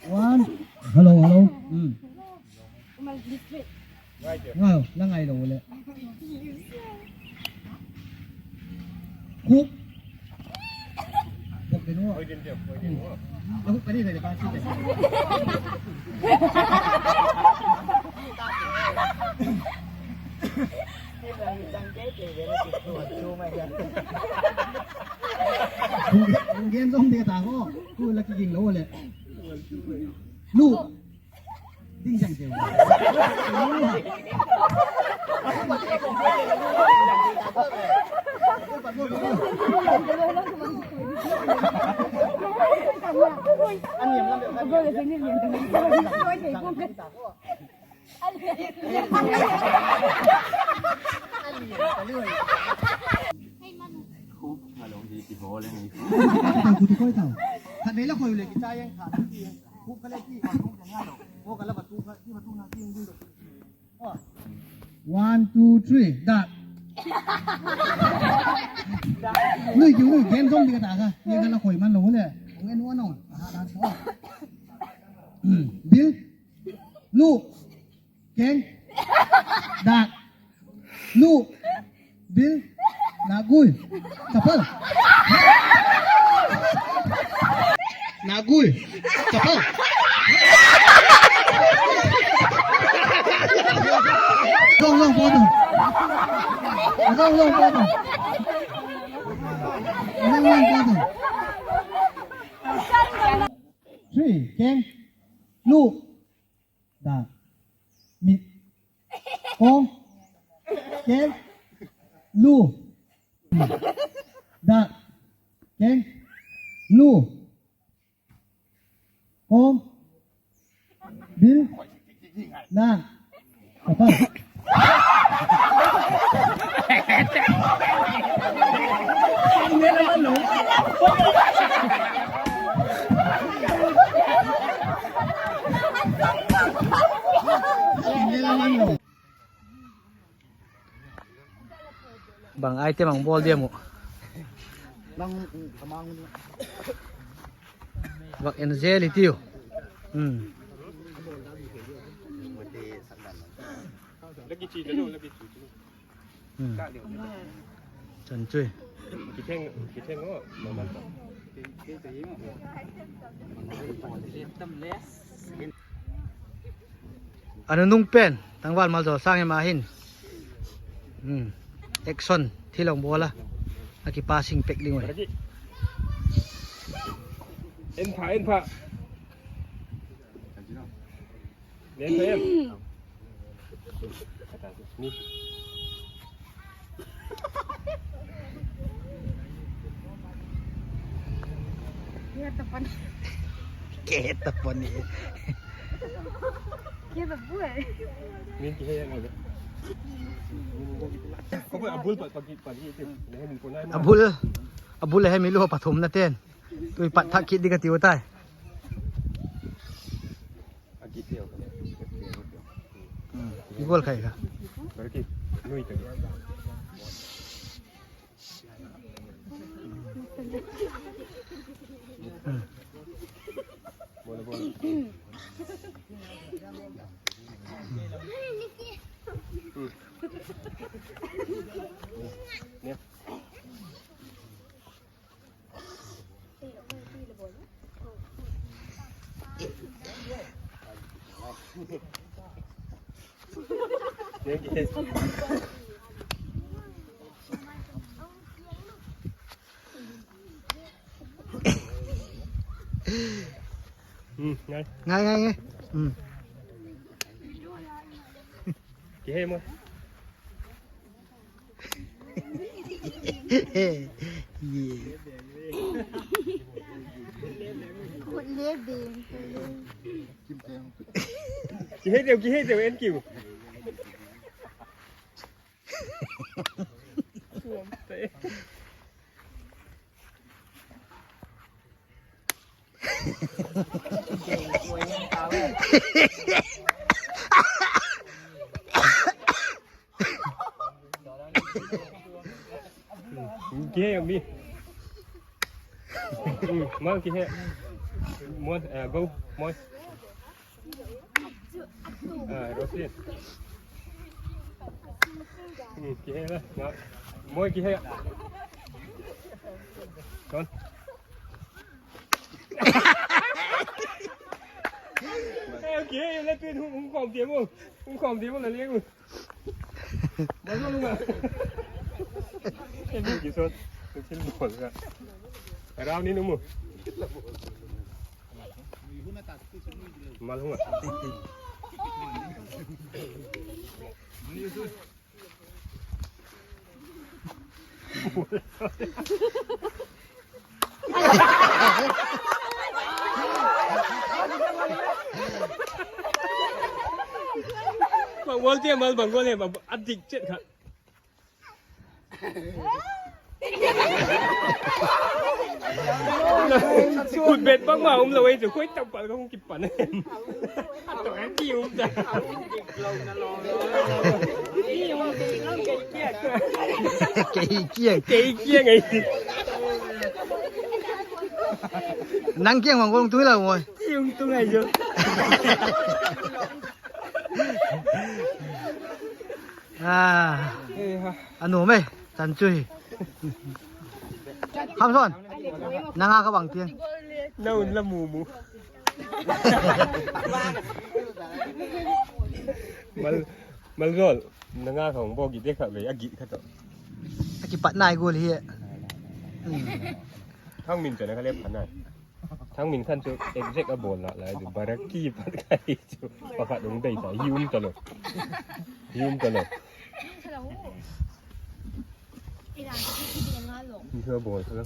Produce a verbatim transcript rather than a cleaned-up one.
One. Hello, hello. Hmm. Ngai, la ngai lo le. Khuk. Khuk de nu. Khuk de nu. Hung gen zom de ta ko. Ku la kiging lo le. Lu. Ding jang de. Khat vei la khoi le kicha yang kha. Kha le ki. Ko ka la ba tu kha, ki ba tu na ki. One, two, three, dak. Nui kiu nui, gen zom di ka ta kha. Ye ka la khoi man lo le. Ong en wan ong. Bil. Lu. Keng. Dak. Lu. Bil. Nagui. Chapal. Nagui. Chapal. Long, long, bawm. Long, long, bawm. Long, long, bawm. Three, keng. Lu. Dak. Mit. Kong. Keng. Lu. Dak. Keng. Lu. Kong. Bil. Na. Kapa. Bang item ang bawl diam u. Bang, bang. Vak en zel i tiu. Hmm. Hmm. Chan chui. Kitheng, kitheng o. A nunung pen, Tangval Malzawl Sang hi ma hin. Hmm. Action, thil hung bawl a. A kipa sing pek ding ui. En pha, en pha. En pha, en. Ni. Ke ta pani. Ke ta pani. Ke ta pani. Ni ki he yang le. Ko abul pa, pa ki, pa ki, le hem ko nai. Abul, abul le hem i lu pathum na ten. Tui pat thak kit di ka tiu tai. Hmm, i gol khai ka. Hmm. Hmm, ngai. Ngai, ngai, ngai. Hmm. Ki he mo. Ki he deu, ki he deu, en kiu. Ki he mi. Hmm, mang ki he. Mon, eh, go, mon. Ah, Rosie. Hmm, kihei la. Moi kihei. Ton. Eh, kihei la, pin hung, hung khawm tiam u. Hung khawm tiam u la liang u. Bang lo nga. Em, ki sot. Thil bol ka. Rau ni nu mu. Mal hung a. Bang bol tiam, mal bang bol em, a dik chet kha. Khut bet bang ma um lo ei chu, khoi tam pal ka hung kipan. A to ai ti um ta. Kei kiang. Kei kiang ei. Nang kiang mang kong tung lo moi. Ti um tung ai jo. A, a nuam e, chan chu hi. Khamson, nang a ka bang tiang. Na un la mu mu. Mal, Malzol, nang a ka hung bawk i de kha ve, a git kha to. A kipat nai gual hi. Thangmin chan a ka le phan nai. Thangmin khan chu exact a bawl la lai chu, baraki pat ka hi chu. Pakhat hung dei ta, hi um ta lo. Hi um ta lo. Hi chu a bawl kha lo.